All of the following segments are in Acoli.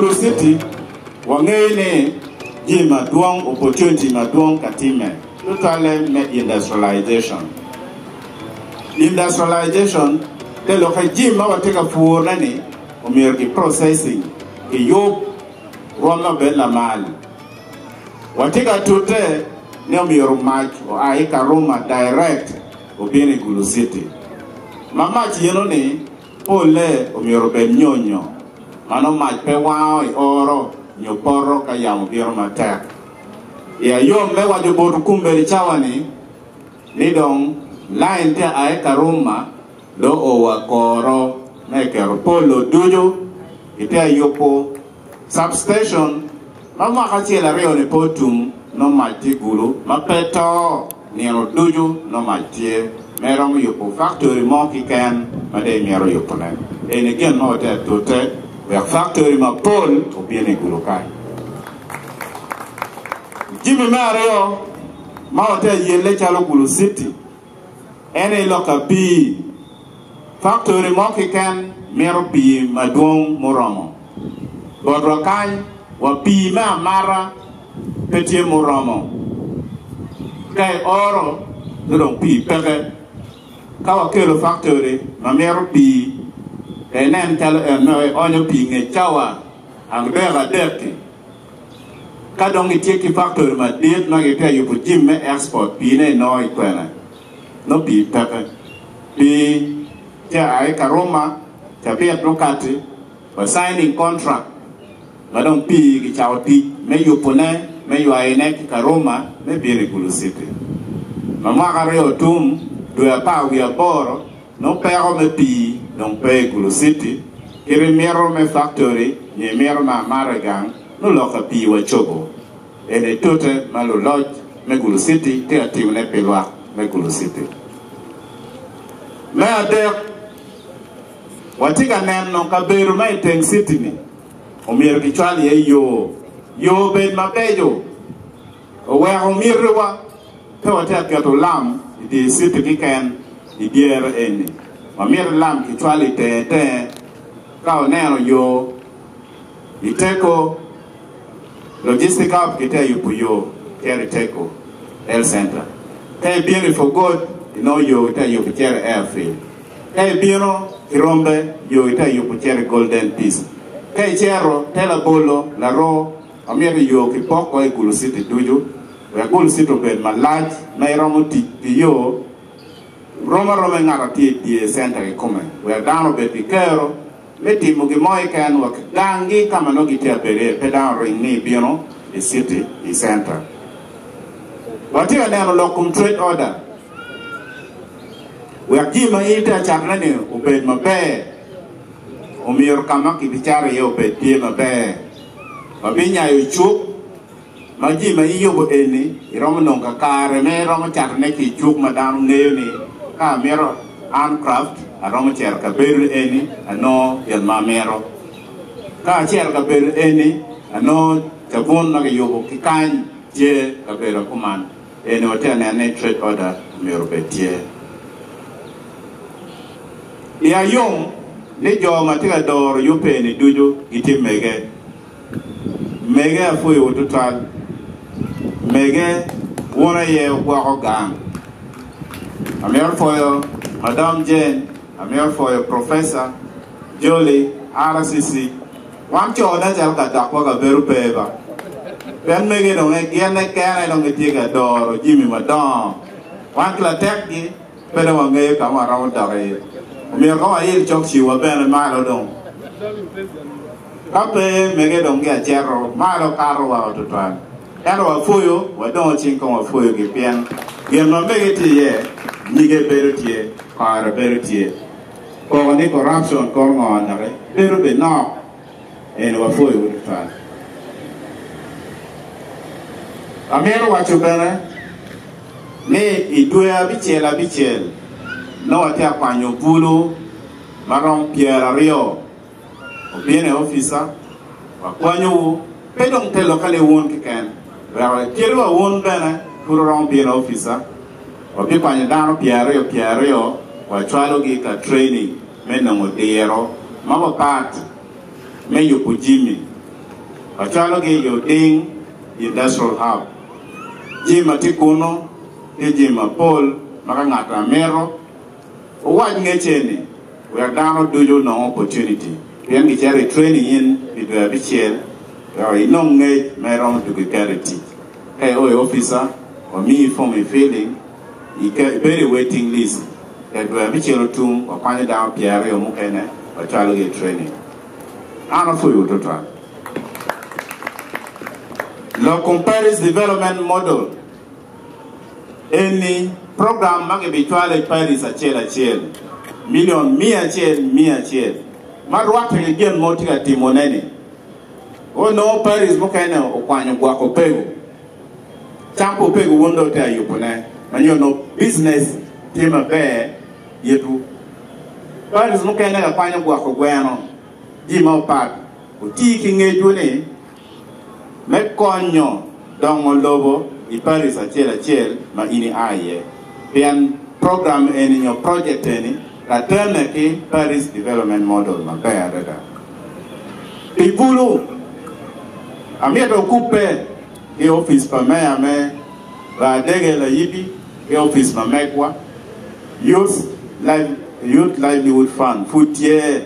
Gulu City wangeyo ni jami madwong, opportunity madwong ka timme tutwalle me industrialization. Industrialization te lokke jami ma watye ka purone ni omyero ki processing, ki yub rwomme obed lamal. Watye ka tute ni omyero mac oa i Karuma direct obin i Gulu City. Ma mac yeno ni polle omyero obed nyonyo ma nongo mac pe wango i oro nyo poto ka yamo bino matek. I ayom me waco bot okumber i cawa ni, ni dong lain tye a i Karuma dong oo wa koro me keto polo ducu ite ayubo Substation ma mwaka acel aryo ni pe otum nongo mac tye gulu ma pe to nino ducu nongo mac tye ma iromo yubo factory mo kiken ma dong imito yubo ne. Eni gin ma watye atute wek factory mapol obin i gulu kany. Jami me aryo ma watye ayelle calo Gulu City en aye lok ka pii. Faktori mo keken mito pii madwong muromo. Botwa kany, wa pii me amata pe tye muromo. Ka ioro, nongo dong pii peke. Ka wakelo faktori ma mito pii, inen calo en me ionyo pii nge cawa adek adek-ki. Ka dong gitye ki faktori madit ma gitye ka yubo jami me export, piine inongo i kwene? Nongo pii peke. Pii tye a i Karuma, cabit mukati, wa signing contract ma dong pii kicako tic me yubone, me ywayone ki Karuma me bino i Gulu City. Ma mwaka aryo otum, dwe 18, nongo peko me pii dong pe i Gulu City, kit imito me factory nyo imito me amata i gang, nongo lok ka pii wacobo. Eni tute ma luloc me Gulu City tye ka timone pi lwak me Gulu City. Me adek, watye ka neno kabedo ma i teng city-ni omyero kicwal iye yo, yo obed mabeco oweko mitiwa pe watye ka keto lam i dye city keken i dyere eni. Wamito lam kicwal i tenge tenge ka oneno yo i teko. Logistic Hub gitye ka yubo yo cito i Teko Health Center. Ka ibino i Forgot, inongo yo gitye ka yubo cito i Airfield. Ka ibino Kirombe, yo gitye ka yubo cito i Golden Peace. Ka icito te labolo, laroo, wamito yo kipoko i Gulu City ducu wek Gulu City obed malac ma iromo tic ki yo rom aroma ki ngat atye i dye center kikome wek dano obed ki kero Me timo gin mo keken wa ki gangi ka ma nongo gitye ka bedo iye, pe dano oring ni ibino i city i center. Watye ka neno lok kom trade order wek jami ma in itye ka catone ni obed maber, omyero ka ma kibicato iye obed tye maber. Wabinyayo cuk ma jami ma iyubo eni iromo nongo kakare me iromo catone ki i cuk ma dano ngeyo ni ka amito handcraft aromo cito kabedo eni anongo gin ma amito. Ka acito kabedo eni anongo cabun ma kiyubo ki kany tye kabedo kuman eni watye ka neno ni trade order myero obed tye. Iya yom ni jo ma tye ka doro yub eni ducu gitye mege. Mege apwoyowu tutwal. Mege, wun aye wugwoko gang. Amito pwoyo Madam Jane, amito pwoyo Professor Jolly, RCC. Wan co nen calo ka dok wa kabedo pe ba. Pien mege dong gin kene dong gitye ka doro jami madongo. Wan ki latekgi Pe dong wangeyo ka ma waromo dok iye. Omyero kong wail cok ciwa bene malo dong. Ka pe, mege dong giaceto malo kato woko tutwal. Ento wapwoyo, wadongo cing kong wapwoyogi pien gin ma mege tye iye, nyige bedo tye, kore bedo tye. Koko ni corruption kor ngo doki bedo be nok. Eni wapwoyowu tutwal. Amito waco bene ni i dwe abicel abicel nongo watye ka kwanyo bulu ma romo pyeraryo obino i opica wakwanyowu pe dong te lokke ni wun keken weko kadi wa wun bene pud wuromo bino i opica wabikwanyo dano pyeraryo pyeraryo wacwalogi ka training me nongo diro mapapat me yubo jami. Wacwalogi i Oding Industrial Hub. Jami ma tye kunnu tye jami mapol ma ka ngat ma mito owac ngecce ni wek dano ducu onong opportunity pien gicito i training in pi dwe abicel wek inong ngec ma iromo tugo iketo i tic. Ka io i offica wamiyi form i filling ibedo i waiting list ka dwe abicel otum wakwanyo dano pyeraryo mukene wacwalogi i training. An apwoyowu tutwal. Lok kom Parish Development Model eni program ma gibicwalo i parish acel acel milion miya acel miya acel ma rwatte ki gin ma wutye ka timone-ni. Onongo parish mukene okwanyo gwoko opego. Cam pa opego wun dong wutye ka yubone ma nyo nongo business tye maber itwu. Parish mukene ka kwanyo gwoko gweno, jami ma opat. Wuti ki ngecwu ni me konyo dongo lobo i parish acel acel ma in ia iye, pien program eni nyo project eni ratene ki Parish Development Model maber adada. Pi bulu, amito wukubbe ki opic pa meya me Bar Dege Layibi ki opic ma megwa, Youth Livelihood Fund pud tye.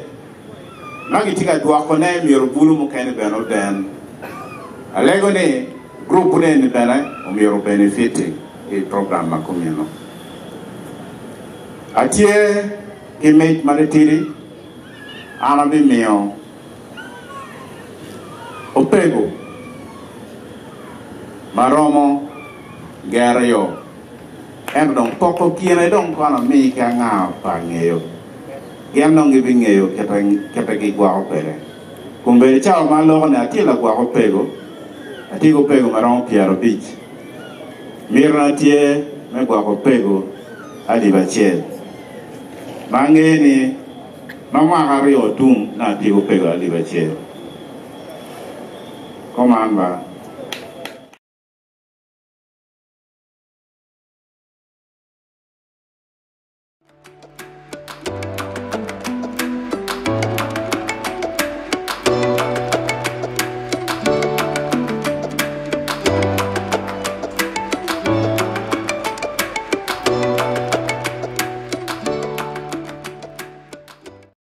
Ma gitye ka dwokone myero bulu mukene bene oden. Alego ni gurup eni bene omyero obenefiti ki i program ma kumeno. Atye ki mic matitidi, an abimiyo opego ma romo geryo ento dong poko kine dong kono ami ki anga pa angeyo. Gin dong gibingeyo kite gigwoko kwede. Kombeddi cawa ma aloko ni atye lagwok opego, atye ki opego ma romo 50. Mitina tye me gwoko opego 1000. Ma angeyo ni ma mwaka aryo otum nongo atye ki opego 1000. Kuman ba.